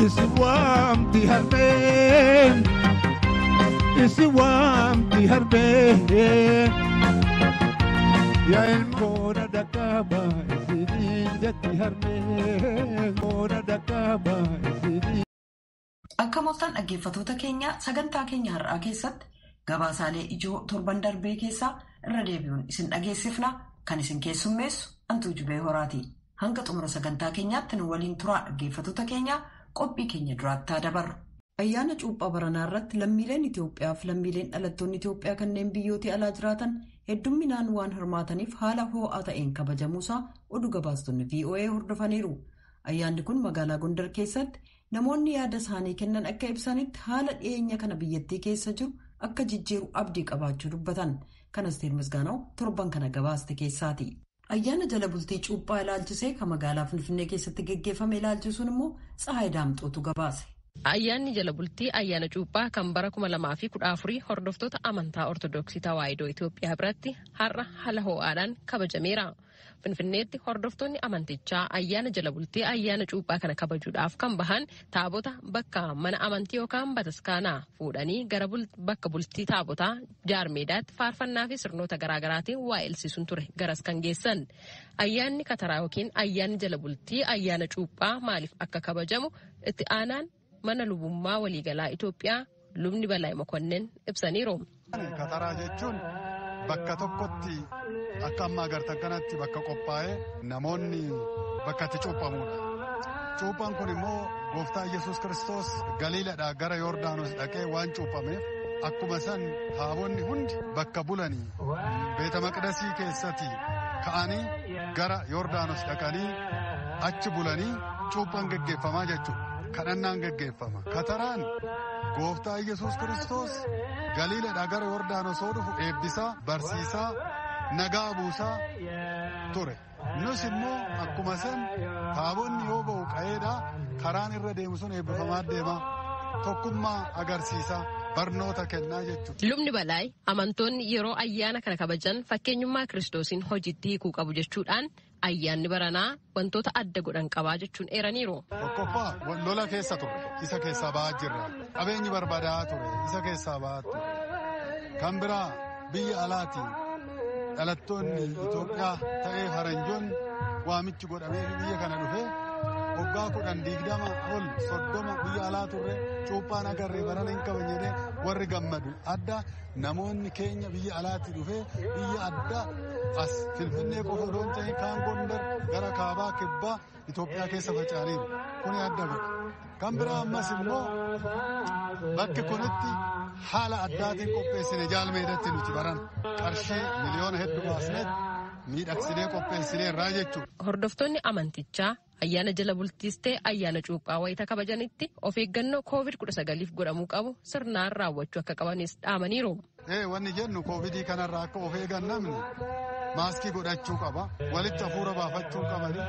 Isi waamti harmeen, isi waamti harmeen. Yaa ilmoora dhaqaba isiniin jetti harmeen, moora dhaqaba isiniin. Akka mooftan dhaggeeffattoota keenya, sagantaa keenya har'aa keessatti gabaasaalee ijoo torban darbee keessaa irra deebi'uun isin dhageessifna. Kan isin keessummeessu Antuu Jubee Horaati. Hanga xumura sagantaa keenyaatti nu waliin turaa, dhaggeeffattoota keenya. Qophii keenya duraatti dabarru. Ayyaana cuuphaa baranaa irratti lammiileen Itoophiyaa fi lammiileen dhalattoonni Itoophiyaa kanneen biyyoota alaa jiraatan hedduminaan waan hirmaataniif haala ho'aa ta'een kabajamuusaa oduu gabaastonni VOA hordofaniiru. Ayyaanni kun magaalaa Gondar keessatti namoonni yaada isaanii kennan akka ibsanitti, haala dhiyeenya kana biyyattii keessa jiru akka jijjiiru abdii qabaachuu dubbatan. Kan Asteer Misgaanaw torban kana gabaaste keessaati. Ayyaana jala bultii cuuphaa ilaalchisee kan magaalaa Finfinnee keessatti geggeeffame ilaalchisuun immoo Tsahaay Daamxootu gabaase. Ayyaanni jala bultii ayyaana cuuphaa kan bara 2014 hordoftoota amantaa Ortodoksii Tawaahidoo Itoophiyaa biratti har'a haala ho'aadhaan kabajameera. Finfinneetti hordoftoonni amantichaa ayyaana jala bultii ayyaana cuuphaa kana kabajuudhaaf kan bahan taabota bakka mana amantii yookaan bataskaanaa fuudhanii gara bakka bultii taabotaa jaarmeedaatti faarfannaa fi sirnoota garaagaraatiin waa elsiisuun ture garas kan geessan. Ayyaanni kataraa yookiin ayyaanni jala bultii ayyaana cuuphaa maaliif akka kabajamu itti aanaan mana lubummaa waliigalaa Itoophiyaa Lubni Balaayi Mokonnin ibsaniiru. Kataraa jechuun bakka tokkotti akka amma agartan kanatti bakka qophaa'ee namoonni bakka itti cuuphamudha. Cuuphaan kun immoo gooftaa Yesuus Kiristoos Galiiladhaa gara Yoordaanos dhaqee waan cuuphameef, akkuma san taabonni hundi bakka bulanii beeta maqdasii keessatti ka'anii gara Yoordaanos dhaqanii achi bulanii cuuphaan geggeeffamaa jechuudha. Kadhannaan geggeeffama. Kataraan gooftaa Yesuus Kiristoos Galiiladhaa gara Yordaanos yoo dhufu eebbisaa, barsiisaa, nagaa buusaa ture. Nus immoo akkuma san taabonni yoo ba'u qa'eedhaa karaan irra deemu sun eebbifamaa deema. Tokkummaa agarsiisaa, barnoota kennaa jechuudha. Lubni Balaay amantoonni yeroo ayyaana kana kabajan fakkeenyummaa Kiristoosiin hojiitti hiikuu qabu jechuudhaan, ayyaanni baranaa wantoota adda godhan qabaa jechuun eeraniiru. Tokkoffaa, lola keessa ture, isa keessaa ba'aa jirra. Qabeenyi barbaadaa ture, isa keessaa ba'aa ture. Kan biraa, biyya alaati dhalattoonni Itoophiyaa ta'ee faranjoonni waamichi godhamee biyya kana dhufee waggaa 10, 20 ol, 30 biyya alaa turre, cuuphaan agarree barana hin kabajne warri gammadu adda. Namoonni keenya biyya alaatti dhufee biyya adda as Finfinnee qofa odoo hin ta'in kaan Gondar, gara kaabaa, kibbaa Itoophiyaa keessa faca'aniiru. Kuni adda godha. Kan biraa ammas immoo bakki kunitti haala addaatiin qopheessine. Jaalmeedatti nuti baran qarshii miliyoona hedduu baasneet miidhagsinee qopheessinee irraa jechuudha. Hordoftoonni amantichaa ayyaana jala bultiis ta'e ayyaana cuuphaa wayita kabajanitti of eeggannoo COVID-19f godhamuu qabu sirnaan raawwachuu akka qabanis dhaamaniiru. Wanni jennu, koovidii kanarraa akka of eegan namni maaskii godhachuu qaba. Walitti hafuura baafachuu qabani.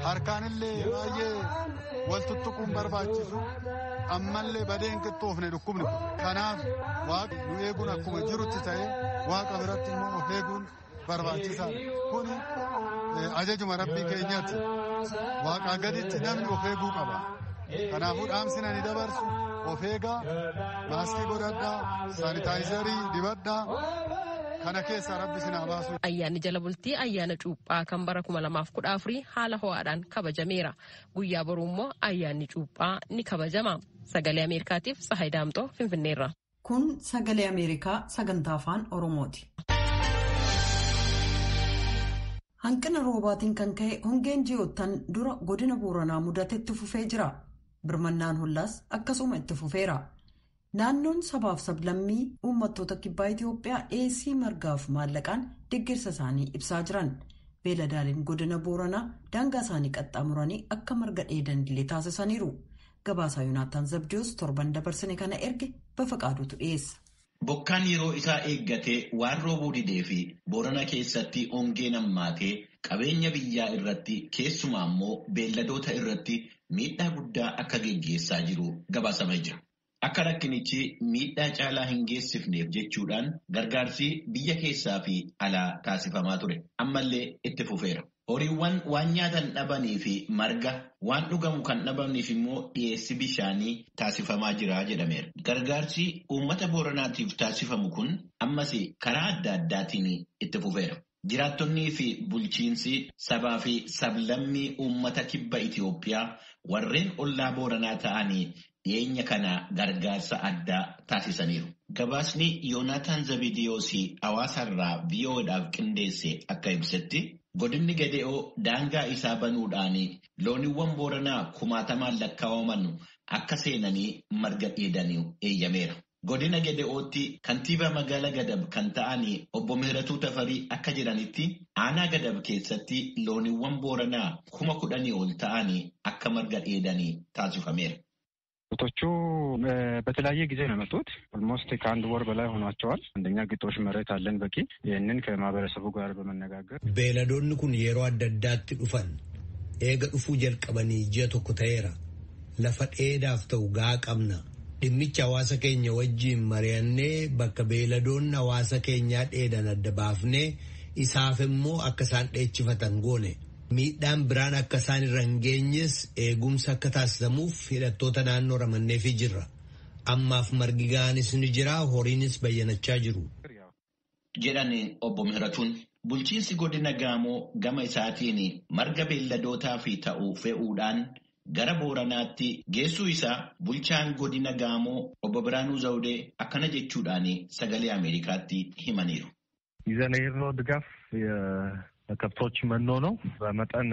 Harkaanillee baay'ee wal tuttuquun barbaachisu. Ammallee badeen qixxoofne dhukkubni kun. Kanaaf waaqa nu eeguun akkuma jirutti ta'e, waaqa biratti immoo of eeguun barbaachisaadha. Kuni ajajuma rabbii keenyaati. Waaqaa gaditti namni of eeguu qaba. Kanaafuu dhaamsina ni dabarsu. Of eegaa, maaskii godhadhaa, saanitaayizarii dibadhaa. Kana keessaa rabbi sinaa baasu. Ayyaanni jala bultii ayyaana cuuphaa kan bara 2014 haala ho'aadhaan kabajameera. Guyyaa boruu immoo ayyaanni cuuphaa ni kabajama. Sagalee Ameerikaatiif Tsahaay Daamxoo, Finfinneerra. Kun Sagalee Ameerikaa sagantaa Afaan Oromooti. Hanqina roobaatiin kan ka'e hongeen ji'oottan dura godina Booranaa mudatetti fufee jira. Birmannaan hollaas akkasuma itti fufeera. Naannoon sabaaf sablammii uummattoota kibbaa Itoophiyaa dhiyeessii margaaf maallaqaan deeggarsa isaanii ibsaa jiran. Beeladaaliin godina Booranaa daangaa isaanii qaxxaamuranii akka marga dheedan illee taasisaniiru. Gabaasaa Yoonaataan Zabdiyoos torban dabarsine kana erge Bafaqaaduutu dhiyeessa. Bokkaan yeroo isaa eeggatee waan roobuu didee fi Boorana keessatti hongeen hammaatee qabeenya biyyaa irratti, keessumaa immoo beelladoota irratti miidhaa guddaa akka geggeessaa jiru gabaasamee jira. Akka rakkinichi miidhaa caalaa hin geessifneef jechuudhaan gargaarsi biyya keessaa fi alaa taasifamaa ture. Ammallee itti fufeera. Horiiwwan waan nyaatan dhabanii fi marga waan dhugamu kan dhabaniif immoo dhiyeessi bishaanii taasifamaa jira jedhameera. Gargaarsi uummata Booranaatiif taasifamu kun ammas karaa adda addaatiin itti fufeera. Jiraattonnii fi bulchiinsi sabaa fi sablammii uummata kibba Itoophiyaa warreen ollaa Booranaa ta'anii dhiyeenya kana gargaarsa addaa taasisaniiru. Gabaasni Yoonaataan Zabidiyoosii hawaasarraa VOAdhaaf qindeesse akka ibsetti godinni Gede'oo daangaa isaa banuudhaan looniiwwan Booranaa kumaatamaan lakkaa'aman akka seenanii marga dheedanii eeyyameera. Godina Gede'ootti kantiibaa magaalaa Gadab kan ta'an obbo Mihiratuu Tafarii akka jedhanitti aanaa Gadab keessatti looniiwwan Booranaa 10,000 ol ta'an akka marga dheedanii taasifameera. ቶቹ በተለያየ ጊዜ ነው የመጡት። ኦልሞስት ከአንድ ወር በላይ ሆኗቸዋል። አንደኛ ግጦሽ መሬት አለን በቂ። ይህንን ከማህበረሰቡ ጋር በመነጋገር Beeyladoonni kun yeroo adda addaatti dhufan eega dhufuu jalqabanii ji'a tokko ta'eera. Lafa dheedaaf ta'u gahaa qabna. Dhimmicha hawaasa keenya wajjiin mari'annee bakka beeyladoonni hawaasa keenyaa dheedan adda baafnee isaaf immoo akka isaan dheechifatan goone. Miidhaan biraan akka isaan irra hin geenyes eegumsa akka taasisamuuf hidhattoota naannoo ramanneefii jirra. Ammaaf margi ga'anis ni jira, horiinis bayyanachaa jiru. Jedhan obbo Mihiratuun. Bulchiinsi godina Gaamoo gama isaatiin marga beelladootaa fi ta'u fe'uudhaan gara Booranaatti geessuu isaa bulchaan godina Gaamoo obbo Biraanuu Zawudee akkana jechuudhaan sagalee Ameerikaatti himaniiru. ይዘን የሄድነው ድጋፍ ከብቶች መኖ ነው። በመጠን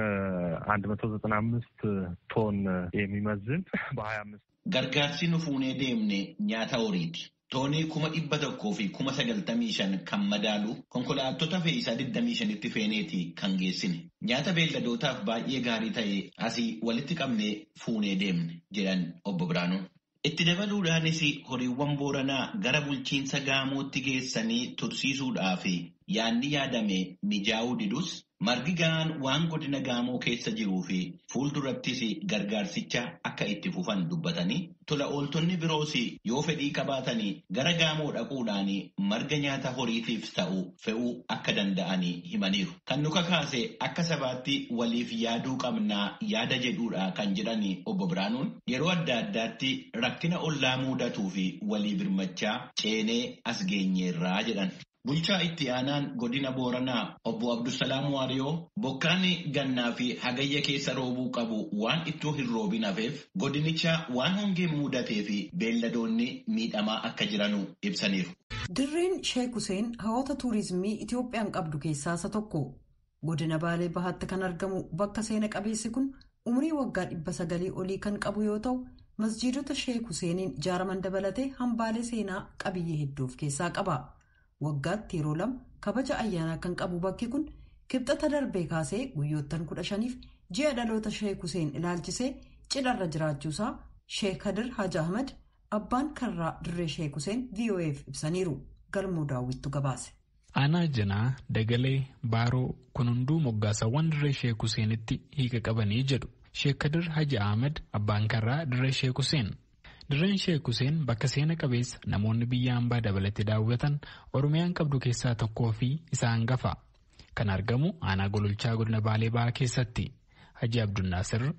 195 ቶን የሚመዝን በ25 Gargaarsi nu fuunee deemne nyaata horiiti. Toonii 195,000 kan madaalu konkolaattota fe'iisaa 25tti feeneeti kan geessine. Nyaata beelladootaaf baay'ee gaarii ta'e asii walitti qabnee fuunee deemne jedhan obbo Biraanuun. Itti dabaluudhaanis horiiwwan Booranaa gara bulchiinsa Gaamootti geessanii tursiisuudhaaf yaadni yaadame mijaa'uu didus margi ga'aan waan godina Gaamoo keessa jiruu fi fuuldurattis gargaarsicha akka itti fufan dubbatanii tola ooltonni biroos yoo fedhii qabaatanii gara Gaamoo dhaquudhaan marga nyaata horiitiif ta'u fe'uu akka danda'anii himaniiru. Kan nu kakaase akka sabaatti waliif yaaduu qabnaa yaada jedhuudha kan jedhan obbo Biraanuun yeroo adda addaatti rakkina ollaa mudatuu fi walii birmachaa ceenee as geenyeerraa jedhan. Bulchaa itti aanaan godina Booranaa obbo Abdusalaam Waariyoo bokkaan gannaa fi hagayya keessa roobuu qabu waan ittoo hin roobin hafeef godinicha waan hongeen mudatee fi beelladoonni miidhamaa akka jiranu ibsaniiru. Dirreen Sheek Huseen hawwata tuurizimii Itoophiyaan qabdu keessaa isa tokko. Godina Baalee Bahaatti kan argamu bakka seena qabeessi kun umurii waggaa 900 olii kan qabu yoo ta'u, masjiidota Sheek Huseeniin ijaaraman dabalatee hambaalee seenaa qabiyyee hedduu of keessaa qaba. Waggaatti yeroo lama kabaja ayyaanaa kan qabu bakki kun kibxata darbee kaasee guyyoottan 15f ji'a dhaloota Sheek Huseen ilaalchisee cidharra jiraachuusaa Sheek Kadir Haji Ahmad abbaan karraa dirree Sheek Huseen VOAf ibsaniiru. Galmoo daawwittu gabaase. Aanaa Janaa, Dagalee, Baaroo kun hunduu moggaasawwan dirree Sheek Huseenitti hiika qabanii jedhu. Sheek Kadir Haji Ahmad abbaan karraa dirree Sheek Huseen. Dirreen Sheek Huseen bakka seena qabeessa namoonni biyya hambaa dabalatee daawwatan Oromiyaan qabdu keessaa tokkoo fi isa hangafa. Kan argamu aanaa Gololchaa godina Baalee Bahaa keessatti. Haji Abdunnaasir.